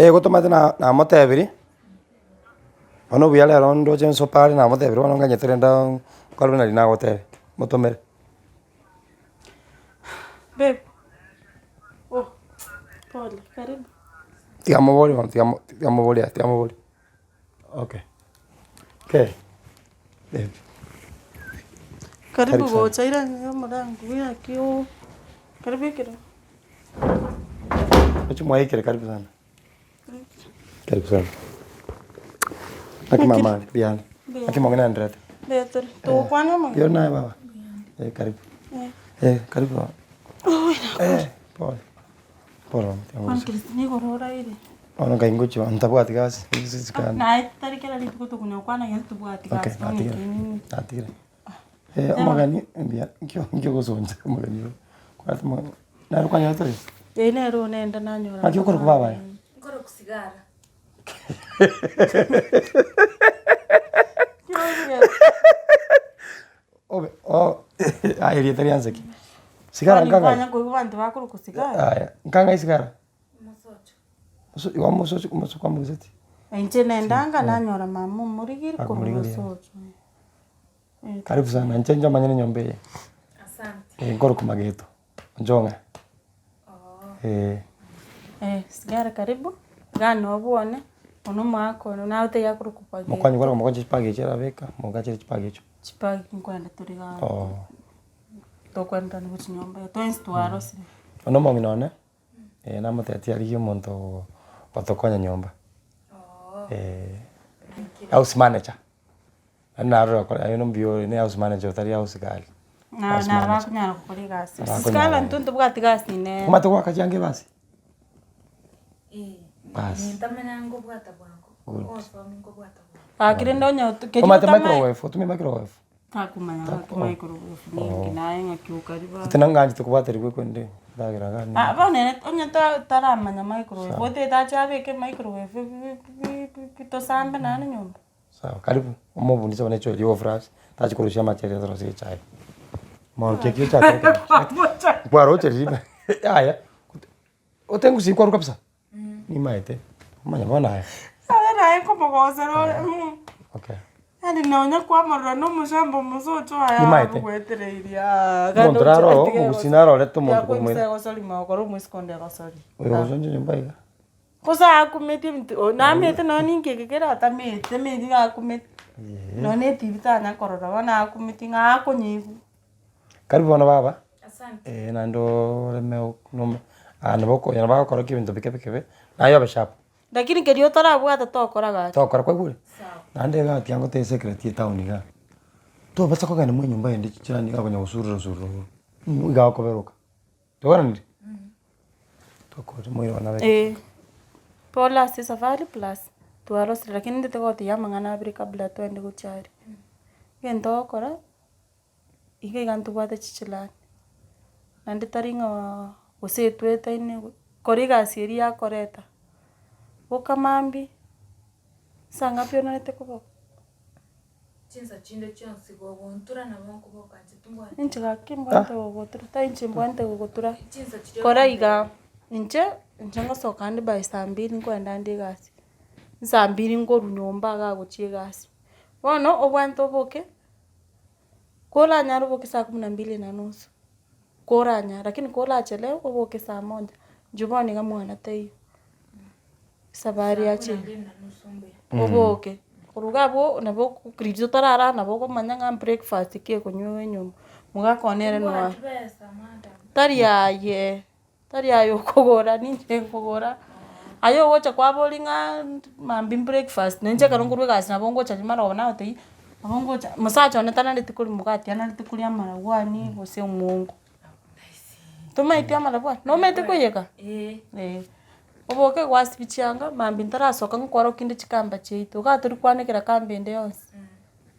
Eh gotomate na namotebirie, bono buya rero ndoche nsopare namotebirie bono nganyete rende nkore buna riria nagotebia, motomere. Babe, oh, pole, karibu. Tiga moborie bono tiga mo tiga moborie aya tiga moborie, okay, okay, eh. Karibu Karibu sana. gocha irani omorango ng'aki oo, karibu ekero. Oche mwaikire karibu sana. Karibu sana. Naki mama are? Mbuya ande. Naki mong'ina aenderete? Mbuya tore. Togokwana omong'ina? Mbuya naye baba? Eh, karibu. Eh, karibu baba. Eh, pole. Pole mama. Bono Christine igoro oraire. Bono nkai ngochia ntabwati gasi, Ah, naye tari kera rituko tokonya gokwana gento tobwati gasi. Okay, natigire. Natigire. Eh, omogeni mbuya, nki nki ogosoncha omogeni oyo? Kwati omogeni, nere kwanyorete oyo? Ee nere one nende nanyora. Naki okorokwa baba aye? Nkorokwa Sigara. Obe oo aye erieta rianse ki? Sigara Kwani nkang'ai? kwanya koigwa abanto bakorokwa Sigara? Aya, nkang'ai Sigara? Mosocho. Moso igo mosocho mosocho kwamobiseti? Inche nendanga nanyora mama omorigiri korwa Akomorigeria. mosocho. Karibu sana, inche inche omanyene enyomba eye. Asante. Eh, nkorokwa Mageto, Onchong'a. Oo. Eh. Eh, sigara karibu, iga nobwone, one omwaka one naye otaiyo akorokwa Mageto. Mokwanyi kore mokonye chibag echi arabeka, mogachere chibag echio. Chibag nkoenda tore igaa. Oo. Tokoenderana gochia nyomba iga, twensi twarosire. Bono omong'ina one, eh namotebetie arigie omonto ogotokonya nyomba. Oo. Eh, house manager. Naende narora okore aye nombuya ore ne house manager otari house girl. Na House naro manager. bakonyara gokora egasi. Bakonyara. Sisi kare intwe ntobwati gasi nere. Omanyete goaka chianga ebasi? Eh. Bas. Nintamanya nkobwata bwango. Good. Ogosomi nkobwata bwango. Gaki rende onye ot- keria Omanyete otamae- microwave, otumie microwave? Takomanya gaki microwave ninki naye ng'aki okariba. Ati nang'anchete kobwaterigwa ekwende ndagera iga Ah, bono ere onye ta- taramanya microwave, otagete ache abeke microwave bi- bi- bi- bi- tosambe naende nyomba. Sawa, karibu omobundise bono echoe ria ofurash tachi korusia amachere atorosie echae. Maorokia ekio ochache kwaroche ribe yaya otengusie kwarwa kabisa nimaete omanye bono aye. Aye naye nkomogosera ore mm. Okay. Yaani nonya kwamorora na omosambo omosocho aye Nimaete. agwetereirie aa Omonto naro oo, omogusii naro orete omonto korwa egosori magokora omoiseke onde egosori. Oyo ogosoncha nyomba iga. Gose akumeti ebinto o namete nonye ninki eke kere atameti tameti iga akumeti, nonye na etibi tanya korora bono akumeti ng'a akonyiigwa. Karibu bono baba, Asante. eh naende oreme nome aa nabo okonya nabo agokorokia ebinto bike bike bi, naye obe sharp. Lakini keria otarabwata tokora gaki. Tokora kwaigure? Sawa. Naende iga tiga ngotebie esecret ya etown igaa, tobasa kogenda mwa enyomba ende chichirani iga konya gosurura surura igo, iga okoberoka. Twaigwananire? Tokore moiro one abeke. Eh, pole ase esafari plus twarosire lakini ntete gotebia amang'ana abere kabla twende gochia aria. Egento ogokora, iga iga ntobwate chichirani, naende tari ng'a gose etwetaine kora egasi eria yakoreta, boka mambia, saa ngapi onarete koboka? Chinsa chinde chionsi gogontura nabo nkoboka inche timbwati. Inche gaki mbwate gogotura, tari inche mbwate gogotura. Chinsa chiria Kora ogontebia. igaa, inche, inche ngosoka ande by saa mbiri nkoenda ande egasi, saa mbiri nkorwa nyomba igaa gochia egasi. Bono, obwate oboke, koranyare oboke saa kumi na mbili na nusu, koranyare, lakini korachelewe, oboke saa moja, inche bono iga mwana taiyo. Esabari Saa kumi na yachire, mbili na nusu mbuya. oboke, korwa iga abwo nabo riria otarara nabo okomanya ng'a breakfast ki ekonywa enyomba, mogaka one ere noa Timbwati besa madam. tari aye, tari aye okogora ninche nkogora, aye ogocha kwaboria ng'a mambia breakfast, na inche ekero nkorwa egasi nabo ngocha riria marogoba nagotebia, nabo ngocha mosacha one tanareti koria mokate anarete koria amarabwani gose omwongo. Tomaeti amarabwani, nomanyete koiyeka? Eh. Oboke gwasibia chianga, mambia ntarasoka nkokora kinde chikamba chiaito, igaa tori kwanekera kamba ende yonsi,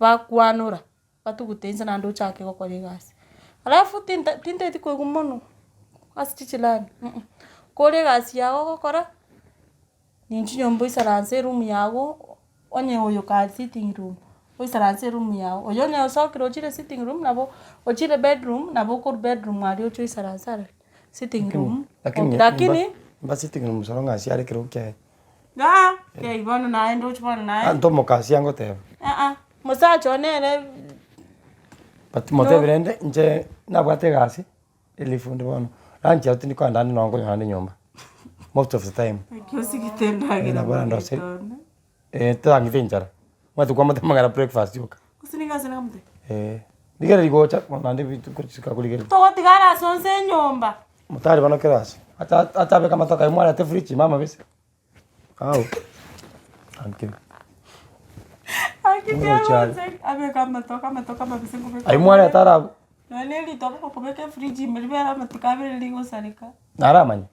bakwanora, batugute inse naende ochake gokora egasi. Alafu tinta tintageti koigwa mono, ase chichirani mh, kore egasi yago ogokora, ninchu nyomba oisaranse eroom yago, onye oyo ka sitting room, oisaranse eroom yago, oyo onye osokire ochire sitting room nabo ochire bedroom nabo okorwa bedroom aria oche oisaranse aroro sitting room, Lakini lakini. mba sitting room so long as are ekerogo kiaye. Aa, kei bono naye ndoche bono naye. Anto omokasia ngoteba. Aa, mosacha one nere. But motebi rende inche nabwate egasi, elifu inde bono, lunch yao tindi kogenda ande nonye nkonyora ande nyomba, most of the time. Naki osigete endagera Nabo morito ndoseri. one. Eh, totang'ete enchara, omanyete kwamotebia amang'ana breakfast yoka. Gose nigo ase nakamotebia? Eh, rigereria gocha bono naende rituko chisika korigereria. Togotigara ase onsi enyomba. Motari bono kera ase, ata atabeka amatoke aye mwarete fridge ime amabese, ao, thank you. Aki Moroche aye. tiagocha abeke amatoke amatoke amabese nkobeka Aye mwareta ara abwo. Nonye na eritoke okobeka efridge ime ribere amatuko abere rigosareka. Naramanye.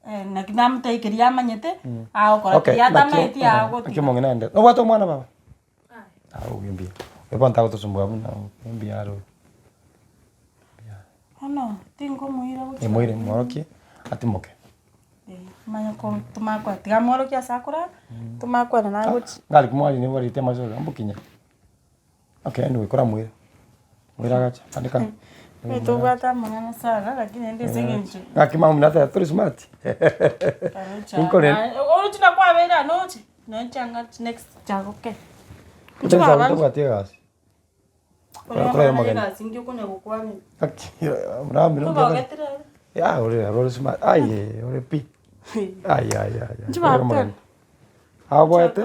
Eh, naki namotebia keria amanyete, agokora Okay, keria naki atamanyeti naki agotiga. omong'ina aende. Nobwate omwana baba? Ah, oyio mbuya. Oyo bono tagotosumbua buna oyo mbuya are oyo. Bono tinkomoira gochia. Emoire mworokie atimoke. Eh, manya ko tomakwana tiga amworokie ase akorara, tomakwana nagochia. Ngari kimwari nigo barite amasoga mbokinya. Okay anyway koramoire, moire agache andika. Tobwate amang'ana sana lakini naende ase eng'encho. Ng'aki mama nateba tori smart. Inkore. Oroche nakwabeire aa noche, nonye chianga next chiagoke. Inche tobwati egasi. Kore omogeni. Egasi inki okonya gokwanera. Ng'aki mrambi Tobogetire are. Yah ore ore smart aye ore pi. Aye aye aye. Inche babwate. Abwate.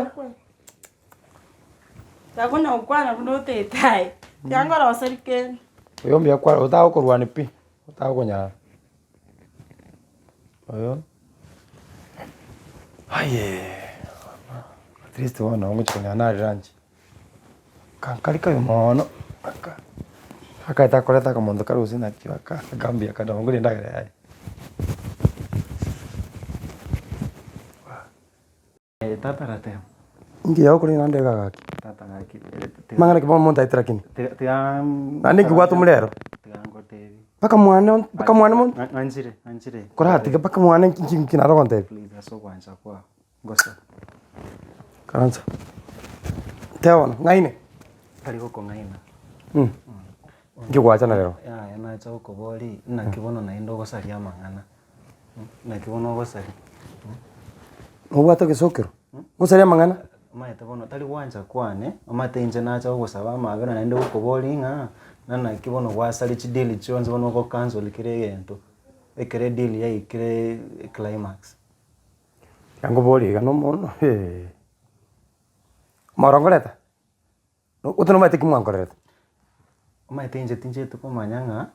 Takonya gokwana buna otete aye, tiga ngoroserie kende. Oyo mbuya kware otagokorwania pi, otagokonyara. Oyo, aye at least bono ngochia konyora nare lunch. Kankari kabe moono, aka, akaete akoreta akamonto kare gose naki aka aka mbuya kare nabo nkoria endagera yaye. Tata arateba. Inki okorina naende iga gaki? Tata gaki. Amang'ana ki bono omonto aetera lakini? Tiga Naende inki bwate omorero? Tiga ngotebi. Mpaka mwane mpaka mwane mono. Ng'anchire, ng'anchire. Koratiga mpaka mwane nki nki naro ogontebia? Please ase ogwancha kwao. Ngosa. Karansa. Teba bono, ng'aine? Tari gokong'aina. Inki gwachana rero? Yaya nacha gokoboria, naki bono naende ogosaria amang'ana. Naki bono ogosaria. Nobwate egesokero? Ngosaria amang'ana? Omanyete bono tari gwancha kwane, omanyete inche nacha gogosaba amabera naende gokoboria ng'a, na naki bono gwasaria chideal chionsi bono ogo cancel kera egento, ekero edeal yaikire climax. Nkoborie iga nomono eh, omoro nkoreta? Gose nomanyete ki mwankorerete? Omanyete inche tincheti komanya ng'a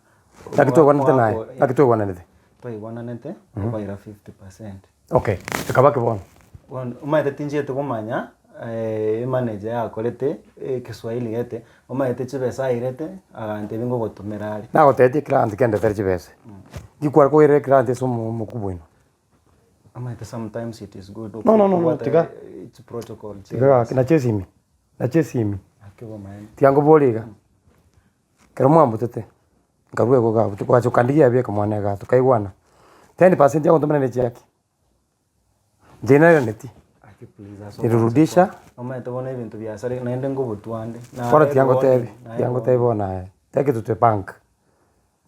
Naki twaigwananete naye? Naki twaigwananete? Twaigwananete, okoira 50%. Okay, ekaba ki bono? Bono omanyete tincheti komanya emanager yakorete ekeswahili gete, omanyete chibesa airete, agantebia ngogotomera are. Nagotebetie eclient kendetere chibesa, nki kware koirera eclient ase omo omokubwa oino? Omanyete sometimes it is good No, no, no, no, kobwata tiga. chiprotocol Tiga gaki, nache esimi, nache esimi. Naki obomaene. Tiga nkoborie iga, ekero mwambutete, nkarua igo iga abwo, gwacha okandigia yabeka mwane igaa tokaigwana, 10% yagontomera ne chiaki, inche nairaneti, Aki please ase nilirudisha. Omanyete bono ebinto biasareka naende nkobotwa ande. Bono tiga ngotebi, tiga ngotebi bono aye, take to the bank.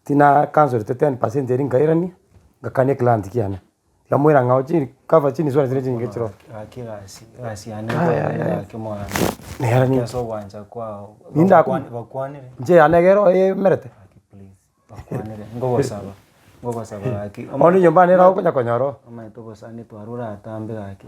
Tina cancelete 10% eria nkairania, ngakania eclient kiane. Nkamoira ng'a ochi cover chinswali chiria chinyinge chiroo. Gaki egasi, egasi yane Aya, aya, aya. gaki mwana. Nere Gaki ase ogwancha kwao. Nindaku- Bakwanire. Inche yane egere emerete. Gaki please, bakwanire. Nkogosaba, nkogosaba gaki. Bono enyomba yane nero okonya konyora oo. Omanyete obosani twarure atambe gaki.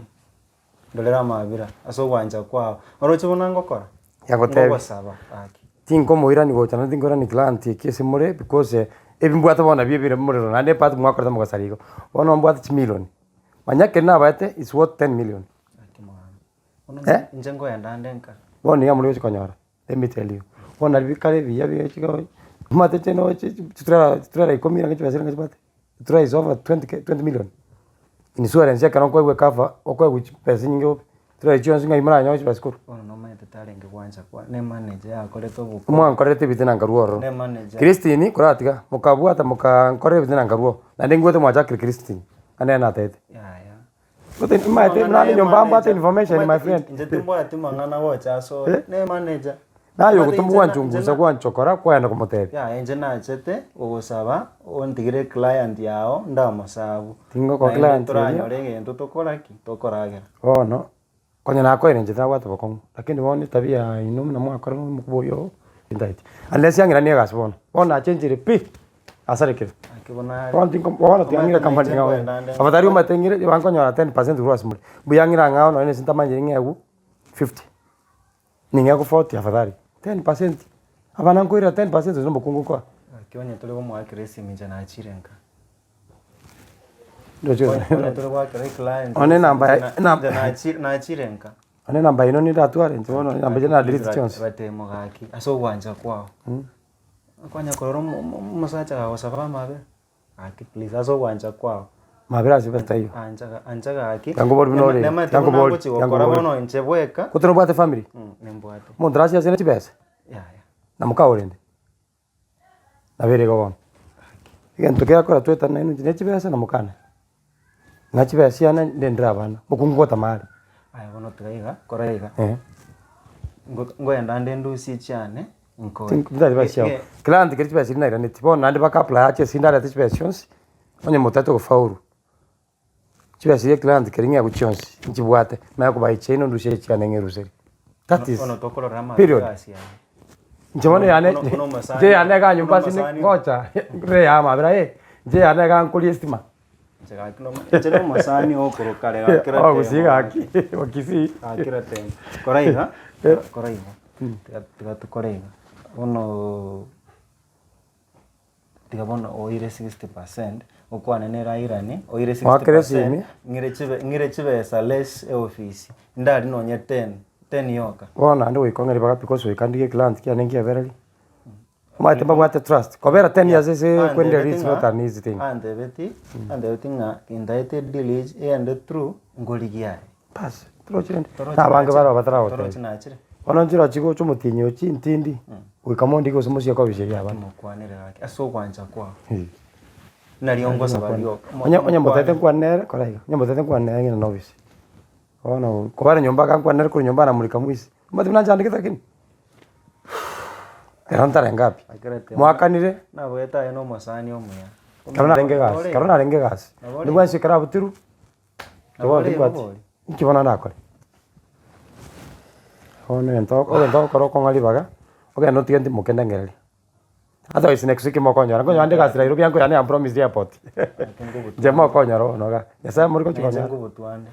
Ndorere amabera ase ogwancha kwao. Oroche buna ngokora? Yagotebia. Ngogosaba gaki. Tinkomoirani gocha naende tinkoirani client eki ase more because ebi mbwate bono nabio ebire morero naende epart mwakorete mogasara igo. Bono mbwate chimilion, manya ekero nabaete is worth 10 million. Gaki mwana. Bono Eh? inche nkoenda nde nka. Bono niga more gochi konyora, let me tell you. Bono nari bikare ebiya bigochi omanyete inche noche chitrailer chitrailer ikomi naki chibesa chiria chibwate. Trailer is over 20 k 20 million. Insurance ekero nkoegwa ecover, okoegwa chibesa chinyinge bobe, trailer chionsi ng'ai moranyore chibesa korwa. Bono nomanyete tarenge gwancha kwa ne manager yakorete obokong'u. Mwankorerete ebitina nkarwa ororo. Ne manager. Christine koratiga, mokabwata mokankorera ebitina nkarwa oo, naende ngwete mwachakire Christine, naende nere natebete. Yaya. Gose nimanyete nare nyomba mbwate information my friend. Inche timbwati mang'ana gocha ase ore, ne manager. Naye Omanyete ogotomwa inche na- gwanchungusa inche na- gwanchokora kwaenda komotebia. Yaya inche nachete gogosaba ontigere client yao ndamosabu. Tingokoa Naende client eria. toranyore egento tokora ki? Tokoragera. Bono, konya nakoire inche nabwate bokong'u, lakini bono etabia yaino buna mwakora na omokubwa oyio oo, tintageti. Unless yang'iranie egasi bono, bono nachenchire pi, asarekire. Naki bono are. Bono tinko bono tiang'ira Omanyete company nainche ng'a nkoenda nde. afadhali omanyete ng'ire bankonyora 10% korwa ase more, mbuya ng'ire ang'ao nonye na ase ntamanyiri ng'egwe 50. Ning'e 40 afadhali, 10%, abana nkoirera 10% gose omokungu nkoa. Naki onye tore komoakera esimi inche nachire nka. Ndoche Onye onye tore goakera eclient One enamba ya- inche na- enamba- inche nachi- nachire nka. One enamba yaino nindatware inche bono enamba eria na delete chionsi. Batemo gaki ase ogwancha kwao. Kwanya korora omo- omo- omosacha gagosaba amabe. Gaki please ase ogwancha kwao. Mabera ase besa taiyo. Ancha ancha gaki. Tiga nkobori buna ore. Nemate Tiga buna nkobori, ngochi tiga gokora nkobori. bono inche bweka. Ko torobwate family? Nimbwate. Omonto orasiase ne chibesa? Yaya. Na mokao orende? Nabo ere igo bono. Egento kerakora toetane nainwe inche ne chibesa na mokane. Ng'a chibesa chiane ndendere abana, mokungu gotama are. Aye bono tiga iga, kora iga. Eh. Ngo- Ngoenda nde ndusie chiane, nkoe. Tari chibesa chiao. Client keri chibesa chiria nairaneti, bono naende baka apply ache ase ndarete chibesa chionsi, onye motagete gofaulu, chibesa chiria client keri ng'egwe chionsi, nchibwate, manye kobae chiaino ndusie chiane ng'eruseri. That is Bono tokorora amabe period. egasi yaye. Inche bono yane, Bono- bono omosani- inche yane iga nyomba bono ase omosani- ngocha, re ya amabera eh, inche yane iga nkoria estima. Inche gaki nomo- inche na omosani okorwa kare gakera Ogusii temo gaki, Kisii. Gakera temo. Kora iga, kora iga, tiga tiga tokore iga, bono tiga bono oire 60%, okwane nere airane, oire Oakere 60%, esimi. ng'ire chibe ng'ire chibesa less eofisi, ndari nonye 10, 10 yoka. Bono naende goika ong'e ribaga because goika ndigie client kiane nkiabereri. Omanyete mbabwate trust, kobera 10 years ase kwendereria it's not an easy thing. Antebeti, antebeti ng'a intaete edeal eye egende through, nkorigia aye. Bas, torochi rende. Torochi Na abange nachire, baroo bataragotebi. torochi nachire. Bono nchirochi gocha omotienyi ochi ntindi, goika mondige gose mosie kobisa eria abana. Mokwanere gaki, ase ogwancha kwao. Nario ngosaba rioka. Onye onye motete nkwane nere, kora iga, onye motete nkwane nere ng'ina na obisi. Bono kobare nyomba iga nkwane nere korwa nyomba namorika mwisi, omanyete buna nchandegete lakini. Ekero ntarenge api, mwakanire. Nabwete aye na omosani omuya. Ekero narenge egasi, ekero narenge egasi, nigo bwensi ekero abutirwe, Nabo timbwati, bori. inki bono nakore? Bono egento egento ogokora okong'a ribaga, ogende otige ntimoke ndengereri. Otherwise next week mokonyora, nkonyora nde egasi Nairobi ango yane ya promised airport. Inche mokonyora bono igaa, Nyasaye more gochi Nainche konyora. nkogotwande.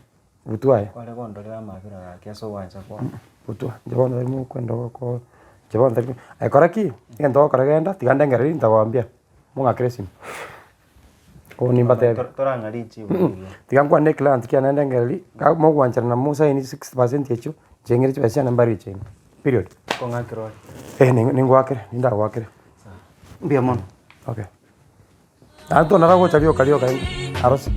Butwa aye. Kware kondorera amabera gaki ase ogwancha kwao. Butwa, inche bono tari mokwenda goko inche bono tari aye kora ki, egento ogokora genda, tiga ndengereri ntagoambia, mong'akere esimi. Obo nimbatebi. Torang'a richibu riria. Tiga nkwane eclient kiane ndengereri, ka mogwancherana mosaini 60% echio, inche ng'ire chibesa chiane mbare chiaino, period. Kong'akera ore. Eh ningoakere, nindagoakere. Mbuya mono. Okay. Naende tonara gocha rioka rioka inde, arosi.